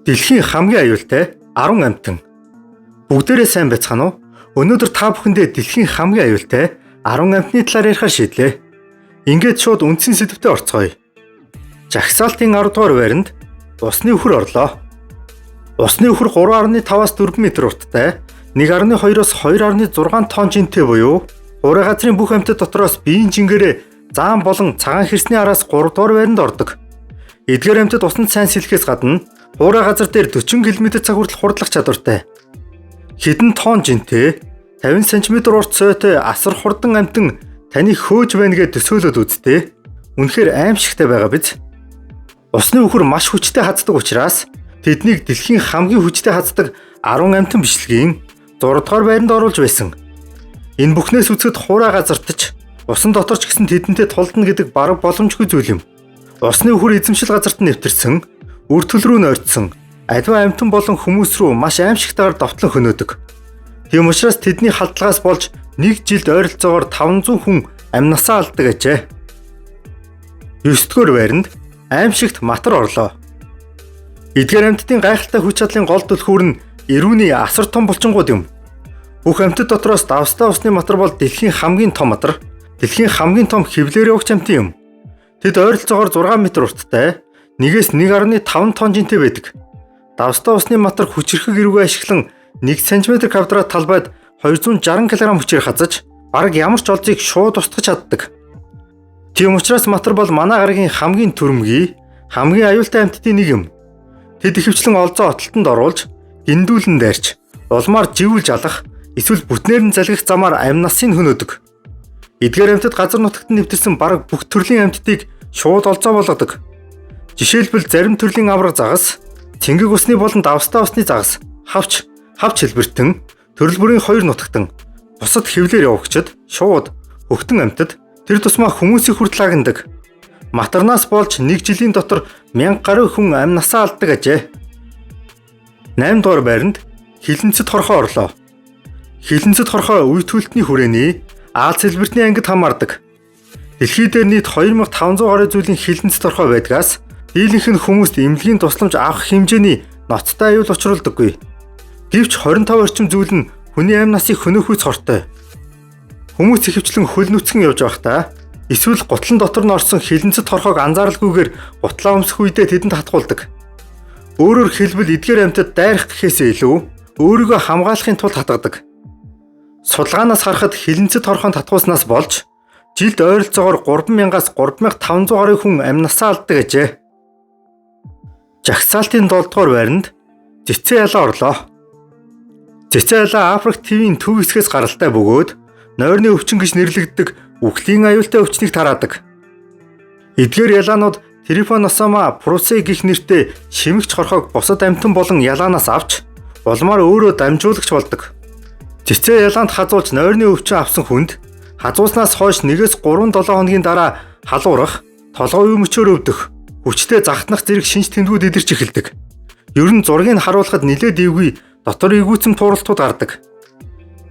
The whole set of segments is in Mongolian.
Дэлхийн хамгийн аюултай 10 амьтан. Бүгдээрээ сайн байцгаана уу? Өнөөдөр та бүхэндээ дэлхийн хамгийн аюултай 10 амьтны талаар ярихаар шийдлээ. Ингээд шууд үндсэн сэдэвтээ орцгоё. Жагсаалтын 10 дугаар байранд усны үхэр орлоо. Усны үхэр 3.5-аас 4 м урттай, 1.2-оос 2.6 тонн жинтэй буюу хуурай газрын бүх амьтад дотроос биеийн жингээрээ заан болон цагаан хэрсний араас 3 дугаар байранд ордог. Эдгээр амьтад усанд сайн сэлэхээс гадна хуурай газар дээр 40 км цаг хүртэл хурдлах чадвартай. Хэдэн тонн жинтэй 50 см урт сойтой асар хурдан амьтан таныг хөөж байна гэж төсөөлөд үзтээ. Үнэхээр аимшигтай байгаа биз? Усны үхэр маш хүчтэй хаздаг учраас тэднийг дэлхийн хамгийн хүчтэй хаздаг 10 амьтан бичлэгийн 6 дугаар байранд оруулж байсан. Энэ бүхнээс үзэхэд хуурай газарт ч усан дотор ч гэсэн тэдэнтэй тулдна гэдэг бараг боломжгүй зүйл юм. Усны үхэр эзэмшил газарт нэвтэрсэн, үр төл рүү нойрдсон аливаа амьтан болон хүмүүс рүү маш аимшигтайгаар довтлон хөнөөдөг. Тийм учраас тэдний халдлагаас болж нэг жилд ойролцоогоор 500 хүн амнасаа алддаг ажээ. 9-р байранд аимшигт матар орлоо. Эдгээр амьтдын гайхалтай хүч чадлын гол түлхүүр нь эрүүний асар том булчингууд юм. Бүх амьтад дотроос давстай усны матар бол дэлхийн хамгийн том матар, дэлхийн хамгийн том хэвлээр явагч амьтан юм. Тэд ойролцоогоор 6 м урттай, 1-ээс 1.5 тонн жинтэй байдаг. Давстай усны матар хүчирхэг эрүүгээ ашиглан 1 см квадрат талбайд 260 кг хүчээр хазаж, бараг ямар ч олзыг шууд устгах чаддаг. Тийм учраас матар бол манай гарагийн хамгийн түрэмгий, хамгийн аюултай амьтдын нэг юм. Тэд ихэвчлэн олзоо отолтонд оруулж, гиндүүлэн дайрч, улмаар живүүлж алах, эсвэл бүтнээр нь залгих замаар амь насыг хөнөөдөг. Эдгээр амьтад газар нутагт нэвтэрсэн бараг бүх төрлийн амьтдыг шууд олзоо болгодог. Жишээлбэл зарим төрлийн аварга загас, цэнгэг усны болон давстай усны загас, хавч, хавч хэлбэртэн, төрөл бүрийн хоёр нутагтан, бусад хэвлээр явагчид, шууд, хөхтөн амьтад тэр тусмаа хүмүүсийг хүртэл агнадаг. Матарнаас болж нэг жилийн дотор 1000 гаруй хүн амь насаа алддаг ажээ. 8 дугаар байранд хилэнцэд хорхоо орлоо. Хилэнцэд хорхоо үе төлөлтний хүрээний Ааз хэлбэртний ангид хамаардаг. Дэлхий дээр нийт 2500 гаруй зүйлийн хилэнцэд хорхоо байдгаас дийлэнх нь хүмүүст эмнэлгийн тусламж авах хэмжээний ноцтой аюул учруулдаггүй. Гэвч 25 орчим зүйл нь хүний амь насыг хөнөөхүйц хортой. Хүмүүс ихэвчлэн хөл нүцгэн явж байхдаа эсвэл гутлан дотор нь орсон хилэнцэд хорхоог анзааралгүйгээр гутлаа өмсөх үедээ тэдэнд хатгуулдаг. Өөрөөр хэлбэл эдгээр амьтад дайрах гэхээсээ илүү өөрийгөө хамгаалахын тулд хатгадаг. Судалгаанаас харахад хилэнцэд хорхоонд хатгуулснаас болж жилд ойролцоогоор 3000-аас 3500 гаруй хүн амь насаа алддаг ажээ. Жагсаалтын 7 дугаар байранд цэцэн ялаа орлоо. Цэцэн ялаа Африк тивийн төв хэсгээс гаралтай бөгөөд нойрны өвчин гэж нэрлэгддэг үхлийн аюултай өвчнийг тараадаг. Эдгээр ялаанууд Trypanosoma brucei гэх нэртэй шимэгч хорхоог бусад амьтан болон ялаанаас авч улмаар өөрөө дамжуулагч болдог. Цэцэн ялаанд хазуулж нойрны өвчин авсан хүнд хазуулснаас хойш 1-ээс 3-7 хоногийн дараа халуурах, толгой үе мөчөөр өвдөх, хүчтэй захтнах зэрэг шинж тэмдгүүд илэрч эхэлдэг. Ер нь зургийг харуулхад нилээд эвгүй дотор эвгүйцэм тууралтууд гардаг.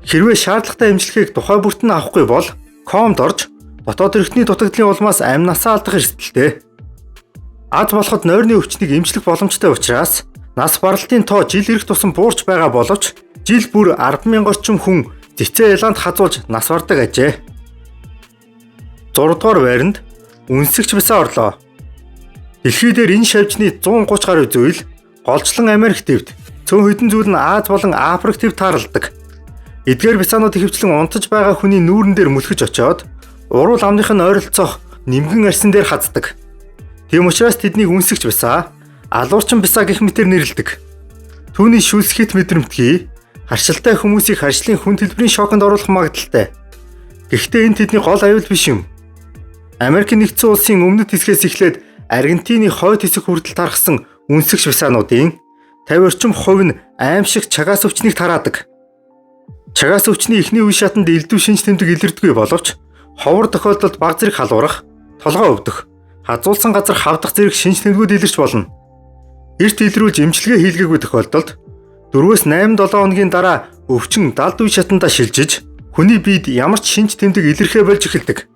Хэрвээ шаардлагатай эмчилгээг тухай бүрт нь авахгүй бол комд орж дотоод эрхтний дутагдлын улмаас амь насаа алдах эрсдэлтэй. Аз болоход нойрны өвчнийг эмчлэх боломжтой учраас нас баралтын тоо жил ирэх тусам буурч байгаа боловч жил бүр 10,000 орчим хүн цэцэн ялаанд хазуулж нас бардаг ажээ. 6 дугаар байранд үнсэгч бясаа орлоо. Дэлхий дээр энэ шавжны 130 гаруй зүйл голчлон Америк тивд, цөөн хэдэн зүйл нь Ази болон Африк тивд тааралдаг. Эдгээр бясаанууд ихэвчлэн унтаж байгаа хүний нүүрэн дээр мөлхөж очиод уруул амных нь ойролцоох нимгэн арьсан дээр хаздаг. Тийм учраас тэднийг үнсэгч бясаа, алуурчин бясаа гэх мэтээр нэрлэдэг. Түүний шүлсгэт мэдрэмтгий харшилтай хүмүүсийг харшлын хүн төлбөрийн шоконд оруулах магадлалтай. Гэхдээ энэ тэдний гол аюул биш юм. Америк нэгдсэн улсын өмнөд хэсгээс эхлээд Аргентины хойд хэсэг хүртэл тархсан үнсэгч бясаануудын 50 орчим хувь нь аимшиг чагаас өвчнийг тараадаг. Чагаас өвчний эхний үе шатанд элдв шинж тэмдэг илэрдэггүй боловч ховор тохиолдолд баг зэрэг халуурах, толгой өвдөх, хазуулсан газар хавдах зэрэг шинж тэмдгүүд илэрч болно. Эрт илрүүлж эмчилгээ хийлгээгүй тохиолдолд 4-өөс 8-7 хоногийн дараа өвчин далд үе шатандаа шилжиж, хүний биед ямар ч шинж тэмдэг илэрхээ болж эхэлдэг.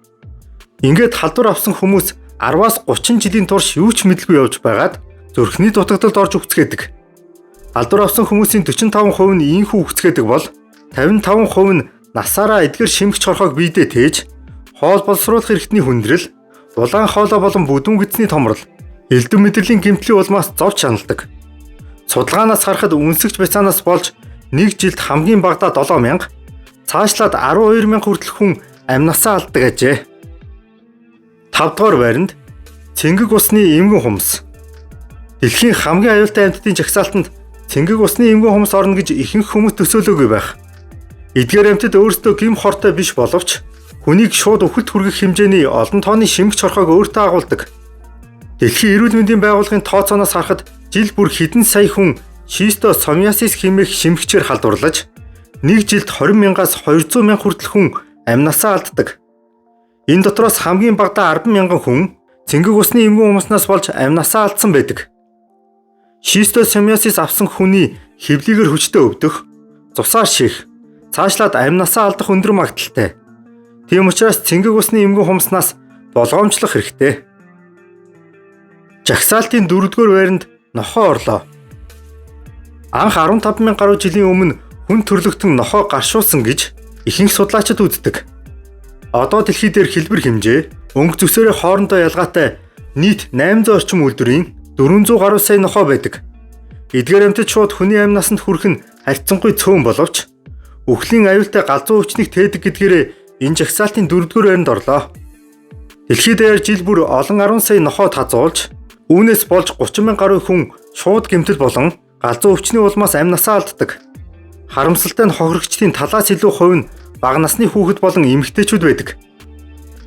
Ингээд халдвар авсан хүмүүс 10-аас 30 жилийн турш юу ч мэдлгүй явж байгаад зүрхний дутагдалд орж үхцгээдэг. Алдар авсан хүмүүсийн 45% нь ийнхүү үхцгээдэг бол 55% нь насаараа эдгэр шимэгч хорхоог биедээ тээж, хоол боловсруулах эрхтний хүндрэл, улаан хоолой болон бүдүүн гэдсний томрол, элдэн мэдрэлийн гэмтлийн улмаас зовж шаналдаг. Судалгаанаас харахад үнсэгч бяцаанаас болж нэг жилд хамгийн багадаа 7000, цаашлаад 12000 хүртэлх хүн амнасаа алддаг ажээ. 5 дугаар байранд цэнгэг усны эмгэн хумс. Дэлхийн хамгийн аюултай амьтдын жагсаалтанд цэнгэг усны эмгэн хумс орно гэж ихэнх хүмүүс төсөөлөөгүй байх. Эдгээр амьтад өөрсдөө гэм хортой биш боловч хүнийг шууд үхэлд хүргэх хэмжээний олон тооны шимэгч хорхоог өөртөө агуулдаг. Дэлхийн эрүүл мэндийн байгууллагын тооцооноос харахад жил бүр хэдэн сая хүн шистосомиасис хэмээх шимэгчээр халдварлаж нэг жилд 20 мянгаас 200 мянга хүртэл хүн амнасаа алддаг. Энэ дотроос хамгийн багадаа 10 мянган хүн цэнгэг усны эмгэн хумснаас болж амнасаа алдсан байдаг. Шистосомиасис авсан хүний хөвлийгээр хүчтэй өвдөх, цусаар ших, цаашлаад амнасаа алдах өндөр магадлалтай. Тийм учраас цэнгэг усны эмгэн хумснаас болгоомжлох хэрэгтэй. Жагсаалтын 4-р байранд нохой орлоо. Анх 15 мянган гаруй жилийн өмнө хүн төрлөختөн нохой гаршуулсан гэж ихэнх судлаачид үздэг. Одоо дэлхий дээр хэлбэр хэмжээ, өнгө зөсөөрөө хоорондоо ялгаатай нийт 800 орчим үйлдвэрийн 400 гаруй сая нохой байдаг. Эдгээр амьтад шууд хүний амь насанд хүрэх нь харьцангуй цөөн боловч үхлийн аюултай галзуу өвчнийг тээдэг гэдгээрээ энэ жагсаалтын 4-р байранд орлоо. Дэлхий даяар жил бүр олон 10 сая нохой тазуулж, үүнээс болж 30 мянган гаруй хүн шууд гэмтэл болон галзуу өвчний улмаас амь насаа алддаг. Харамсалтай нь хохирогчдын талаас илүү хувь нь бага насны хүүхэд болон эмэгтэйчүүд байдаг.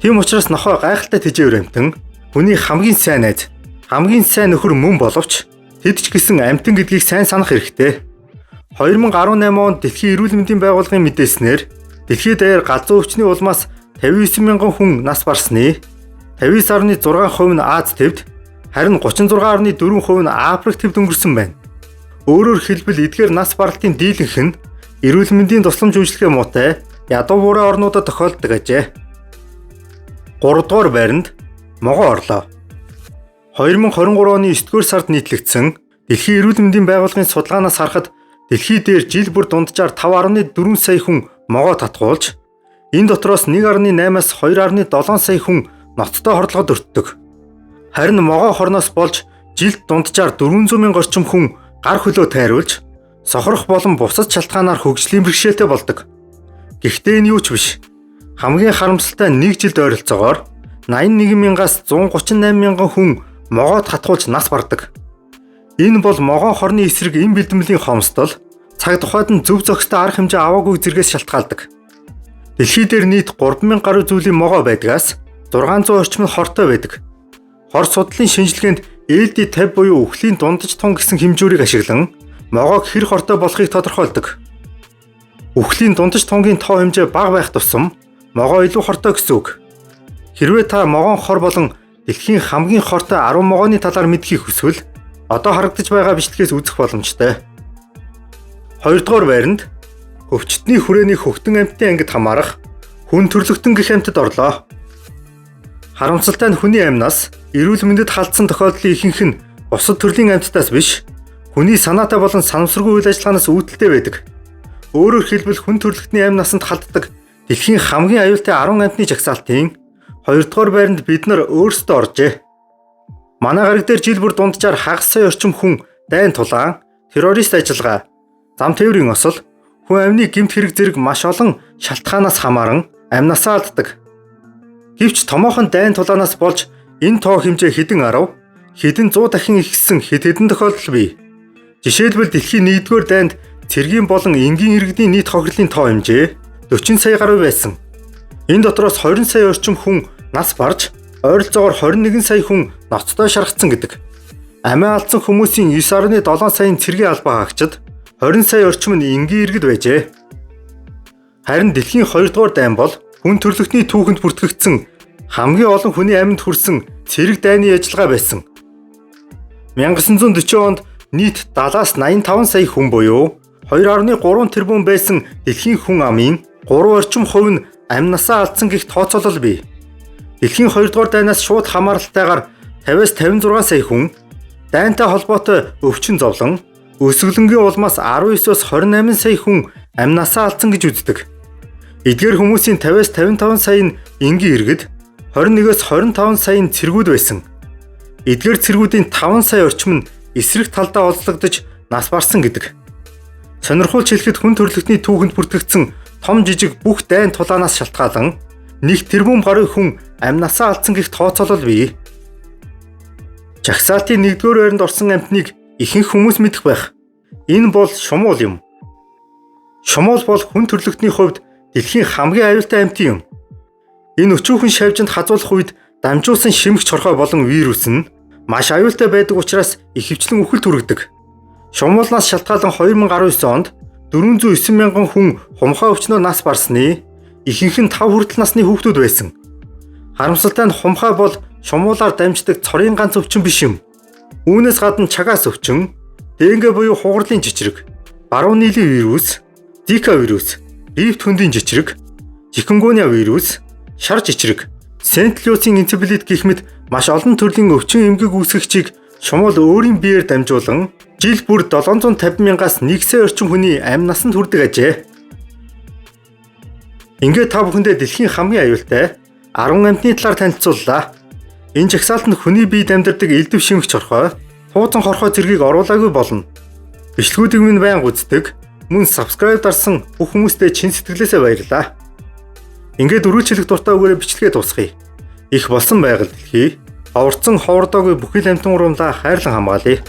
Тийм учраас нохой гайхалтай тэжээвэр амьтан, хүний хамгийн сайн найз, хамгийн сайн нөхөр мөн боловч тэд ч гэсэн амьтан гэдгийг сайн санах хэрэгтэй. 2018 онд Дэлхийн эрүүл мэндийн байгууллагын мэдээлснээр дэлхийд даяар галзуу өвчний улмаас 59 мянган хүн нас барсны 59.6% нь Аз тивд, харин 36.4% нь Африк тивд өнгөрсөн байна. Өөрөөр хэлбэл эдгээр нас баралтын дийлэнх нь эрүүл мэндийн тусламж үйлчилгээ муутай ядуу буурай орнуудад тохиолддог ажээ. 3 дугаар байранд могоо орлоо. 2023 оны 9-р сард нийтлэгдсэн Дэлхийн эрүүл мэндийн байгууллагын судалгаанаас харахад дэлхий дээр жил бүр дунджаар 5.4 сая хүн могоо татгуулж, энэ дотроос 1.8-аас 2.7 сая хүн ноцтой хордлогод өртдөг. Харин могоо хорноос болж жилд дунджаар 400 мянга орчим хүн гар хөлөө тайруулж, сохрох болон бусад шалтгаанаар хөгжлийн бэрхшээлтэй болдог. Гэхдээ энэ юу ч биш. Хамгийн харамсалтай нь нэг жилд ойролцоогоор 81 мянгаас 138 мянган хүн могоод хатгуулж нас бардаг. Энэ бол могоон хорны эсрэг эм бэлтгэлийн хомсдол, цаг тухайд нь зөв зохистой арга хэмжээ аваагүй зэргээс шалтгаалдаг. Дэлхий дээр нийт 3000 гаруй зүйлийн могоо байдгаас 600 орчим нь хортой байдаг. Хор судлалын шинжилгээнд LD50 буюу үхлийн дундаж тун гэсэн хэмжүүрийг ашиглан могоог хэр хортой болохыг тодорхойлдог. Үхлийн дундаж тунгийн тоо хэмжээ бага байх тусам могоо илүү хортой гэсэн үг. Хэрвээ та могоон хор болон дэлхийн хамгийн хортой 10 могооны талаар мэдэхийг хүсвэл одоо харагдаж байгаа бичлэгээс үзэх боломжтой. 2 дугаар байранд хөвчтний хүрээний хөхтөн амьтны ангид хамаарах хүн төрлөختөн гэх амьтад орлоо. Харамсалтай нь хүний амнаас эрүүл мэндэд халдсан тохиолдлын ихэнх нь бусад төрлийн амьтдаас биш, хүний санаатай болон санамсаргүй үйл ажиллагаанаас үүдэлтэй байдаг. Өөрөөр хэлбэл хүн төрлөختний амь насанд халддаг дэлхийн хамгийн аюултай 10 амьтны жагсаалтын 2 дугаар байранд бид нар өөрсдөө оржээ. Манай гариг дээр жил бүр дунджаар хагас сая орчим хүн дайн тулаан, террорист ажиллагаа, зам тээврийн осол, хүн амны гэмт хэрэг зэрэг маш олон шалтгаанаас хамааран амнасаа алддаг. Гэвч томоохон дайн тулаанаас болж энэ тоо хэмжээ хэдэн 10, хэдэн 100 дахин ихссэн хэд хэдэн тохиолдол бий. Жишээлбэл дэлхийн 1-р дайнд цэргийн болон энгийн иргэдийн нийт хохирлын тоо хэмжээ 40 сая гаруй байсан. Энэ дотроос 20 сая орчим хүн нас барж, ойролцоогоор 21 сая хүн ноцтой шаргацсан гэдэг. Амиа алдсан хүмүүсийн 9.7 саяын цэргийн албаа хаагчид, 20 сая орчим нь энгийн иргэд байжээ. Харин дэлхийн 2 дугаар дайн бол хүн төрлөختний түүхэнд бүртгэгдсэн хамгийн олон хүний амьд хүрсэн цэрэг дайны ажиллагаа байсан. 1940 онд нийт 70-аас 85 сая хүн буюу 2.3 тэрбум байсан дэлхийн хүн амын 3 орчим хувь нь амь насаа алдсан гэх тооцоолол бий. Дэлхийн 2 дугаар дайнаас шууд хамааралтайгаар 50-аас 56 сая хүн дайнтай холбоотой өвчин зовлон, Өсөглөнгийн улмаас 19-оос 28 сая хүн амнасаа алдсан гэж үздэг. Эдгээр хүмүүсийн 50-аас 55 сая нь энгийн иргэд, 21-өөс 25 сая нь цэргүүд байсан. Эдгээр цэргүүдийн 5 сая орчим нь эсрэг талдаа олзлогдож нас барсан гэдэг. Сонирхуулж хэлэхэд хүн төрөлхтний түүхэнд бүртгэгдсэн том жижиг бүх дайн тулаанаас шалтгаалan 1 тэрбум гаруй хүн амнасаа алдсан гэх тооцоолол бий. Жагсаалтын 1-р байранд орсон амьтныг ихэнх хүмүүс мэдэх байх. Энэ бол шумуул юм. Шумуул бол хүн төрөлхтний хувьд дэлхийн хамгийн аюултай амьтан юм. Энэ өчүүхэн шавжинд хазуулах үед дамжуулсан шимэгч хорхой болон вирус нь маш аюултай байдаг учраас ихэвчлэн үхэлд хүргэдэг. Шумуулнаас шалтгаалan 2019 онд 409 мянган хүн хумхай өвчнөөр нас барсны ихэнх нь 5 хүртэл насны хүүхдүүд байсан. Харамсалтай нь хумхай бол шумуулаар дамждаг цорын ганц өвчин биш юм. Үүнээс гадна чагаас өвчин, денге буюу хугарлын чичрэг, баруун нийлийн вирус, зика вирус, рифт хөндийн чичрэг, чикунгуня вирус, шар чичрэг, Сент Люсийн энцефалит гэх мэт маш олон төрлийн өвчин эмгэг үүсгэгчийг шумуул өөрийн биеэр дамжуулан жил бүр 750 мянгаас 1 сая орчим хүний амь насанд хүрдэг ажээ. Ингээд та бүхэндээ дэлхийн хамгийн аюултай 10 амьтны талаар танилцууллаа. Энэ жагсаалтанд хүний биед амьдардаг элдэв шимэгч хорхой, туузан хорхой зэргийг оруулаагүй болно. Бичлэгүүдийг минь байнга үздэг, мөн subscribe дарсан бүх хүмүүстээ чин сэтгэлээсээ баярлалаа. Ингээд үргэлжлэх дуртай үгээрээ бичлэгээ дуусгая. Их болсон байгаль дэлхий, ховорцсон ховордоогүй бүхий л амьтан ургамлаа хайрлан хамгаалъя.